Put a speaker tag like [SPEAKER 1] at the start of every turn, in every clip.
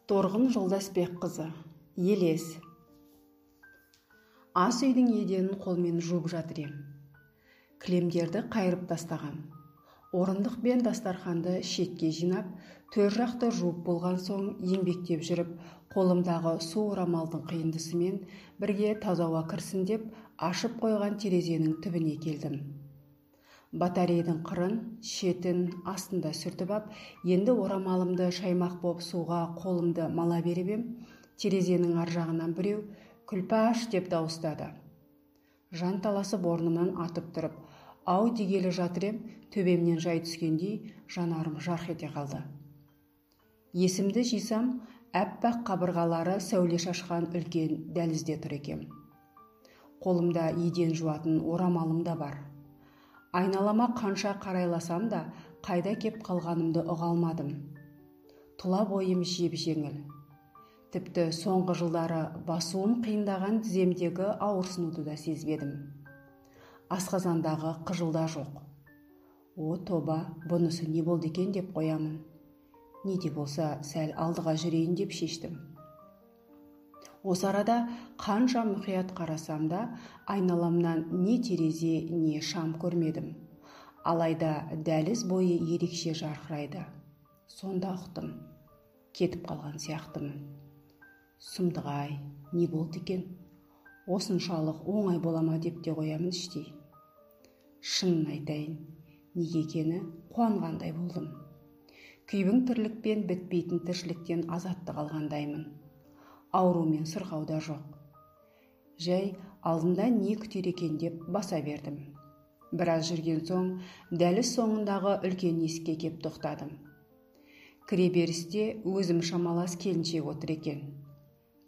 [SPEAKER 1] Торғын Жолдасбекқызы, Елес. Ас үйдің еденін қолмен жуып жатыр ем. Кілемдерді қайырып тастағам. Орындық пен дастарханды шетке жинап, төр жақты жуып болған соң еңбектеп жүріп, қолымдағы су орамалдың қиындысымен бірге таза ауа кірсін деп ашып қойған терезенің түбіне келдім. Батарейдің қырын, шетін астында сүртіп ап, енді орамалымды шаймақ боп суға қолымды мала беріп ем, терезенің ар жағынан біреу «Күлпаш!» деп дауыстады. Жан таласып орнымнан атып тұрып, ау дегелі жатыр ем, төбемнен жай түскендей жанарым жарқ ете қалды. Есімді жисам, әппақ қабырғалары сәуле шашқан үлкен дәлізде тұр екем. Қолымда еден жуатын орамалым да бар. Айналама қанша қарайласам да, қайда кеп қалғанымды ұға алмадым. Тұла бойым жеп-жеңіл. Тіпті соңғы жылдары басуым қиындаған тіземдегі ауырсынуды да сезбедім. Асқазандағы қыжыл да жоқ. О, тоба, бұнысы не болды екен деп қоямын. Не де болса, сәл алдыға жүрейін деп шештім. Осы арада қанша мұқият қарасам да, айналамнан не терезе, не шам көрмедім. Алайда дәліз бойы ерекше жарқырайды. Сонда ұқтым. Кетіп қалған сияқтымын. Сұмдық-ай, не болды екен? Осыншалық оңай бола ма деп те қоямын іштей. Шынын айтайын, неге екені қуанғандай болдым. Күйбің тірлікпен бітпейтін тіршіліктен азаттық алғандаймын. Ауру мен сырқау да жоқ. Жай алдында не күтер екен деп баса бердім. Біраз жүрген соң дәліз соңындағы үлкен есікке кеп тоқтадым. Кіре берісте өзім шамалас келіншек отыр екен.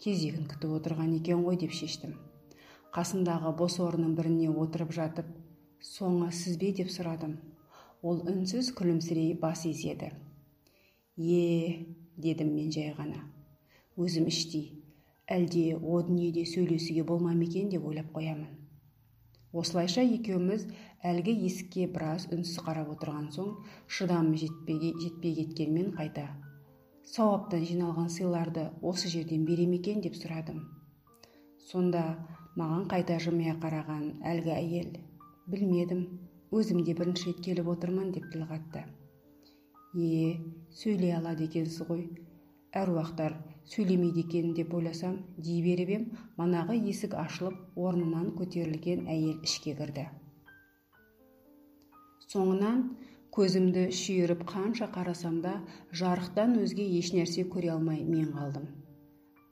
[SPEAKER 1] Кезегін күтіп отырған екен ғой деп шештім. Қасындағы бос орынның біріне отырып жатып, соңы сіз бе деп сұрадым. Ол үнсіз күлімсірей бас изеді. Е, дедім мен жай ғана. Өзім іштей, әлде о дүниеде сөйлесуге болма ма екен деп ойлап қоямын. Осылайша екеуміз әлгі есікке біраз үнсіз қарап отырған соң, шыдамым жетпей кеткенмен қайта. Сауаптан жиналған сыйларды осы жерден бере ме екен деп сұрадым. Сонда маған қайта жымия қараған әлгі әйел, білмедім, өзім де бірінші рет келіп отырмын деп тіл қатты. Е, сөйлей алады екенсіз ғой. Әруақтар сөйлемейді екен деп ойласам, дей беріп ем, манағы есік ашылып, орнынан көтерілген әйел ішке кірді. Соңынан көзімді шүйіріп қанша қарасам да, жарықтан өзге ешнәрсе көре алмай мен қалдым.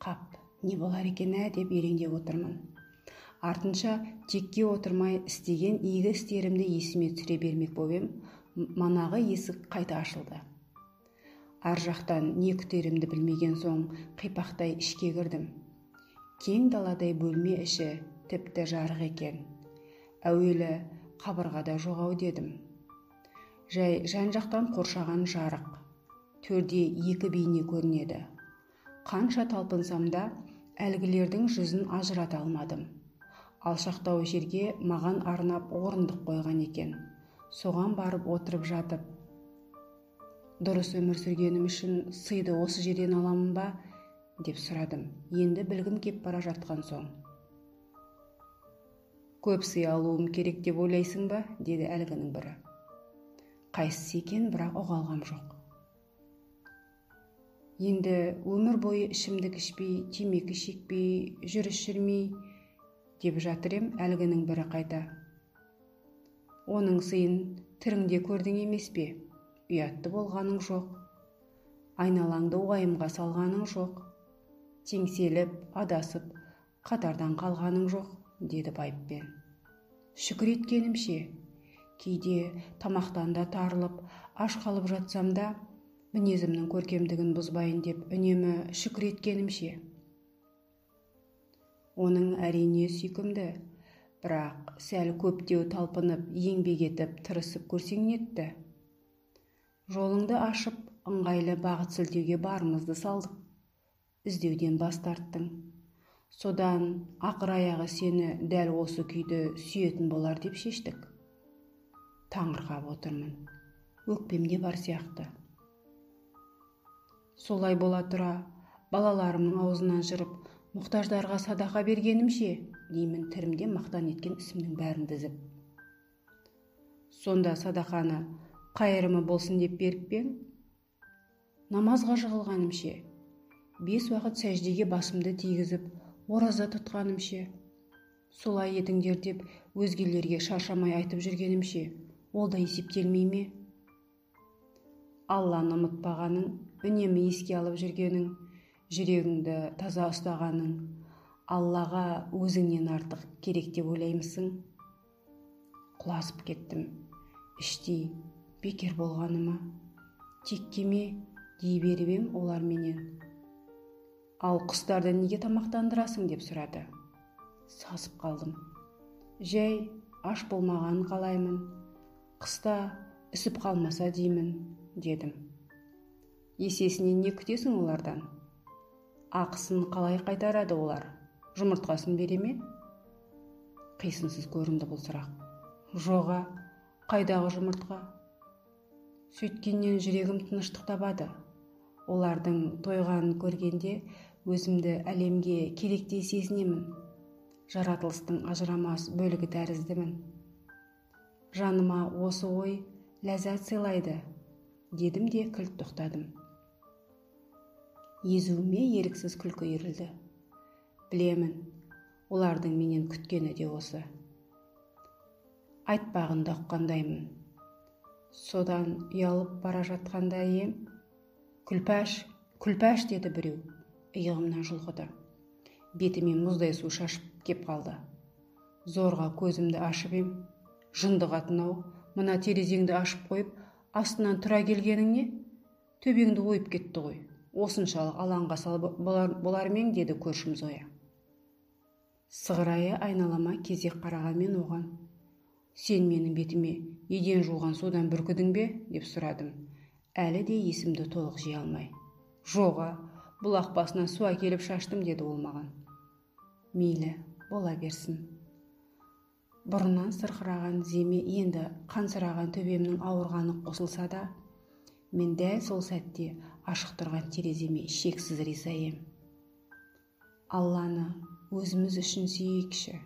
[SPEAKER 1] Қап, не болар екен ә деп елеңдеп отырмын. Артынша текке отырмай істеген игі істерімді есіме түсіре бермек боп ем, манағы есік қайта ашылды. Ар жақтан не күтерімді білмеген соң қипақтай ішке кірдім. Кең даладай бөлме іші тіпті жарық екен. Әуелі қабырғада жоқ ау дедім. Жай жан-жақтан қоршаған жарық. Төрде екі бейне көрінеді. Қанша талпынсам да әлгілердің жүзін ажырата алмадым. Алшақтау жерге маған арнап орындық қойған екен. Соған барып отырып жатып, дұрыс өмір сүргенім үшін сыйды осы жерден аламын ба деп сұрадым. Енді білгім кеп бара жатқан соң. Көп сый алуым керек деп ойлайсың ба? Деді әлгінің бірі. Қайсысы екен, бірақ ұға алғам жоқ. Енді өмір бойы ішімдік ішпей, темекі шекпей, жүріс жүрмей деп жатыр ем, әлгінің бірі қайта. Оның сыйын тіріңде көрдің емес пе? Ұятты болғаның жоқ. Айналаңды уайымға салғаның жоқ. Теңселіп, адасып, қатардан қалғаның жоқ, деді байыппен. Шүкір еткенімше, кейде тамақтан да тарылып, аш қалып жатсам да, мінезімнің көркемдігін бұзбайын деп үнемі шүкір еткенімше. Оның әрине сүйкімді, бірақ сәл көптеу талпынып, еңбек етіп, тырысып көрсең нетті. Жолыңды ашып, ыңғайлы бағыт сілтеуге барымызды салдық. Іздеуден бас тарттың. Содан ақыр аяғы сені дәл осы күйді сүйетін болар деп шештік. Таңырқап отырмын. Өкпемде бар сияқты. Солай бола тұра, Балаларымның аузынан жырып, мұқтаждарға садақа бергенім ше, деймін тірімде мақтан еткен ісімнің бәрін тізіп. Сонда садақаны қайырымы болсын деп беріп пе ең? Намазға жығылғаным ше? 5 уақыт сәждеге басымды тигізіп, ораза тұтқаным ше? Солай етіңдер деп өзгелерге шаршамай айтып жүргенім ше? Ол да есептелмей ме? Алланы ұмытпағаның, үнемі еске алып жүргенің, жүрегіңді таза ұстағаның, Аллаға өзіңнен артық керек деп ойлаймысың? Құлазып кеттім. Іштей бекер болғаныма. Текке ме дей беріп ем олар менен. Ал құстарды неге тамақтандырасың деп сұрады. Сасып қалдым. Жай аш болмағанын қалаймын. Қыста үсіп қалмаса деймін, дедім. Есесіне не күтесің олардан? Ақысын қалай қайтарады олар? Жұмыртқасын бере ме? Қисынсыз көрінді бұл сұрақ. Жоға, қайдағы жұмыртқа? Сөйткеннен жүрегім тыныштық табады. Олардың тойғанын көргенде өзімді әлемге керектей сезінемін. Жаратылыстың ажырамас бөлігі тәріздімін. Жаныма осы ой ләззат сыйлайды, дедім де кілт тоқтадым. Езуіме еріксіз күлкі үйірілді. Білемін, олардың менен күткені де осы. Айтпағын да ұққандаймын. Содан ұялып бара жатқанда ем, «Күлпәш, Күлпәш» деді біреу, иығымнан жұлқыды. Бетіме мұздай су шашып кеп қалды. Зорға көзімді ашып ем, жынды қатын-ау, мына терезеңді ашып қойып, астынан тұра келгенің не? Төбеңді ойып кетті ғой. Осыншалық алаңға салып болар ма ең, деді көршім Зоя. Сығырайы айналама кезек қарағанмен оған, «Сен менің бетіме еден жуған судан бүркідің бе?» деп сұрадым. Әлі де есімді толық жия алмай. Жоға, бұлақ басынан су әкеліп шаштым, деді ол маған. Мейлі, бола берсін. Бұрыннан сырқыраған тіземе енді қансыраған төбемнің ауырғаны қосылса да, мен дәл сол сәтте ашық тұрған тереземе шексіз риза ем. Алланы өзіміз үшін сүйейікші.